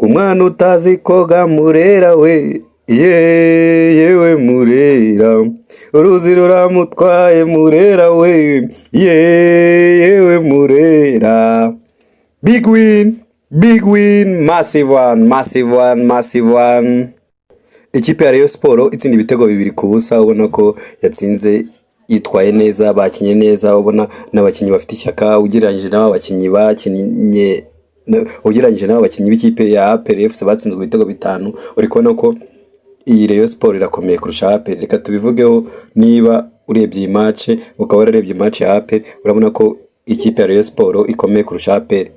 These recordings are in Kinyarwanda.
Umwana utazi koga, Murera we, ye yewe Murera, uruzi ruramutwaye, Murera we, ye yewe Murera. Big win, big win, massive one, massive one, massive one. Ikipe ya Rayon Sport itsinda ibitego 2-0. Ubona ko yatsinze yitwaye neza, bakinye neza, ubona n'abakinnyi bafite ishyaka ugereranyije n'aba bakinnyi bakinnye, ugereranyije n'aba bakinnyi b'ikipe ya APR FC batsinzwe ibitego 5. Uri kubona ko iyi Rayon Sport irakomeye kurusha APR. Reka tubivugeho, niba urebye iyi match, ukaba wararebye match ya APR, urabona ko ikipe ya Rayon Sport ikomeye kurusha APR.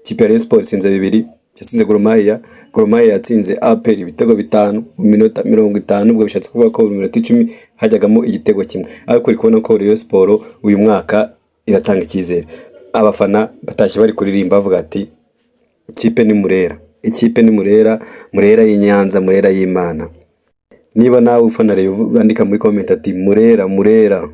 Ikipe ya Rayon Sport itsinze 2, yatsinze Gor Mahia. Gor Mahia yatsinze APR ibitego 5 mu minota 50. Ubwo bishatse kuvuga ko mu minota 10 hajyagamo igitego kimwe. Ariko uri kubona ko Rayon Sport uyu mwaka iratanga icyizere. Abafana batashye bari kuririmba bavuga ati: "Ikipe ni Murera, ikipe ni Murera, Murera y'i Nyanza, Murera y'Imana." Niba nawe ufana Rayon, andika muri comment ati: "Murera, Murera."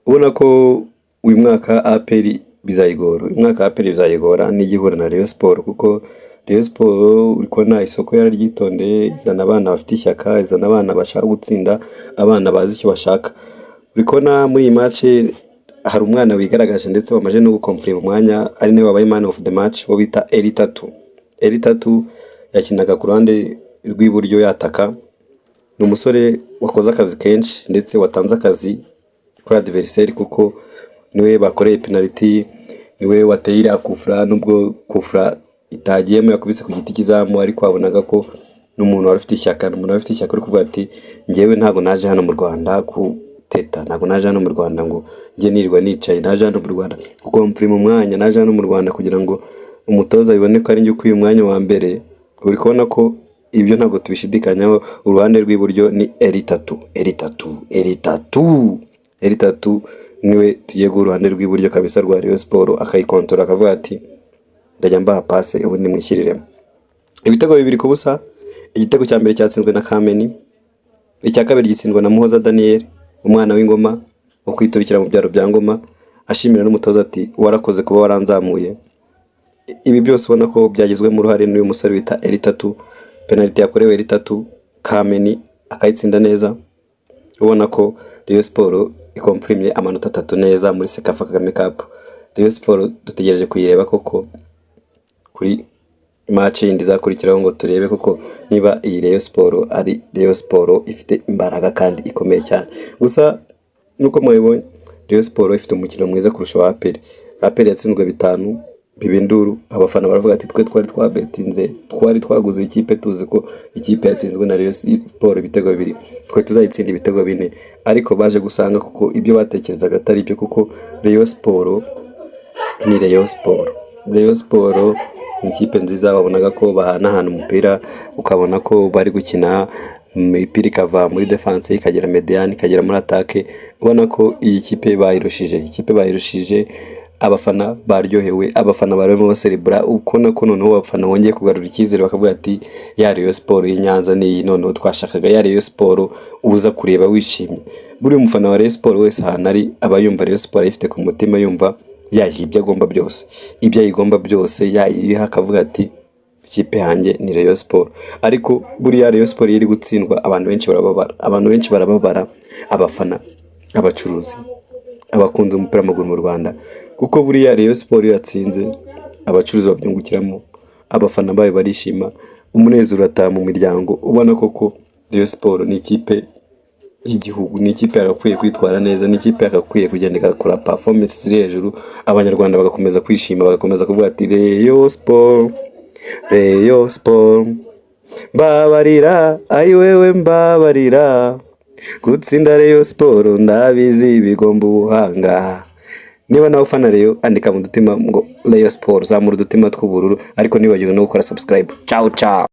Ubona ko uyu mwaka APR bizayigora, uyu mwaka APR bizayigora nigihura na Rayon Sport, kuko Rayon Sport uri kubona isoko yararyitondeye, izana abana bafite ishyaka, izana abana bashaka gutsinda, abana bazi icyo bashaka. Uri kubona muri iyi match hari umwana wigaragaje, ndetse wamaze no gukomfirima umwanya, ari nawe wabaye man of the match, wo bita Eritatu. Eritatu yakinaga ku ruhande rw'iburyo yataka. Ni umusore wakoze akazi kenshi, ndetse watanze akazi kuri adversaire, kuko niwe bakoreye penalty, niwe wateye iriya kufra. Nubwo kufra itagiyemo, yakubise ku giti cy'izamu, ariko wabonaga ko n'umuntu wari ufite ishyaka, ni umuntu wari ufite ishyaka uri kuvuga ati: "Njyewe ntabwo naje hano mu Rwanda guteta, ntabwo naje hano mu Rwanda ngo njye nirirwa nicaye, naje hano mu Rwanda gukomfirima umwanya, naje hano mu Rwanda kugira ngo umutoza bibone ko ari njye ukwiye umwanya wa mbere." Uri kubona ko ibyo ntabwo tubishidikanyaho. Uruhande rw'iburyo ni Eritatu, Eritatu, Eritatu, Eritatu niwe tugiye guha uruhande rw'iburyo kabisa rwa Rayon Sport, akayikontora, akavuga ati: "Ndajya mbaha passe, ubundi mwishyiriremo." Ibitego 2-0. Igitego cya mbere cyatsinzwe na Kameni, icya kabiri gitsindwa na Muhoza Daniel, umwana w'ingoma wo kwiturikira mu byaro bya Ngoma, ashimira n'umutoza ati: "Warakoze kuba waranzamuye." Ibi byose ubona ko byagizwemo uruhare n'uyu musore bita Eritatu. Penaliti yakorewe Eritatu, Kameni akayitsinda neza. Ubona ko Rayon Sport ikomfirimye amanota 3 neza muri CECAFA Kagame Cup. Rayon Sport dutegereje kuyireba koko kuri match yindi izakurikiraho, ngo turebe koko niba iyi Rayon Sport ari Rayon Sport ifite imbaraga kandi ikomeye cyane. Gusa nuko mwabibonye, Rayon Sport ifite umukino mwiza kurusha wa APR. APR yatsinzwe 5, biba induru, abafana baravuga ati: "Twe twari twabetinze, twari twaguze ikipe tuzi ko ikipe yatsinzwe na Rayon Sport ibitego 2, twe tuzayitsinda ibitego 4." Ariko baje gusanga kuko ibyo batekerezaga atari byo, kuko Rayon Sport ni Rayon Sport. Rayon Sport ni ikipe nziza, wabonaga ko bahanahana umupira, ukabona ko bari gukina imipira ikava muri défense ikagera médiane, ikagera muri attaque. Ubona ko iyi kipe bayirushije, ikipe bayirushije. Abafana baryohewe, abafana barimo baserebura. Ukubona ko noneho abafana bongeye kugarura icyizere, bakavuga ati: "Ya Rayon Sport y'i Nyanza ni iyi noneho twashakaga, ya Rayon Sport uza kureba wishimye." Buri mufana wa Rayon Sport wese ahantu ari aba yumva Rayon Sport ayifite ku mutima, yumva yayiha ibyo agomba byose, ibyo ayigomba byose yayiha, akavuga ati: "Ikipe yanjye ni Rayon Sport." Ariko buriya Rayon Sport iyo iri gutsindwa, abantu benshi barababara, abantu benshi barababara, abafana, abacuruzi, abakunzi b'umupira w'amaguru mu Rwanda, kuko buriya Rayon Sport iyo yatsinze, abacuruzi babyungukiramo, abafana bayo barishima, umunezero urataha mu miryango. Ubona koko Rayon Sport ni ikipe y'igihugu, ni ikipe yagakwiye kwitwara neza, ni ikipe yagakwiye kugenda igakora performance ziri hejuru, Abanyarwanda bagakomeza kwishima, bagakomeza kuvuga ati: "Rayon Sport, Rayon Sport, mbabarira, ayi wewe mbabarira, gutsinda Rayon Sport ndabizi bigomba ubuhanga." Niba nawe ufana Rayon, andika mu dutima ngo "Rayon Sport", zamura udutima tw'ubururu, ariko ntiwibagirwe no gukora subscribe. Ciao ciao.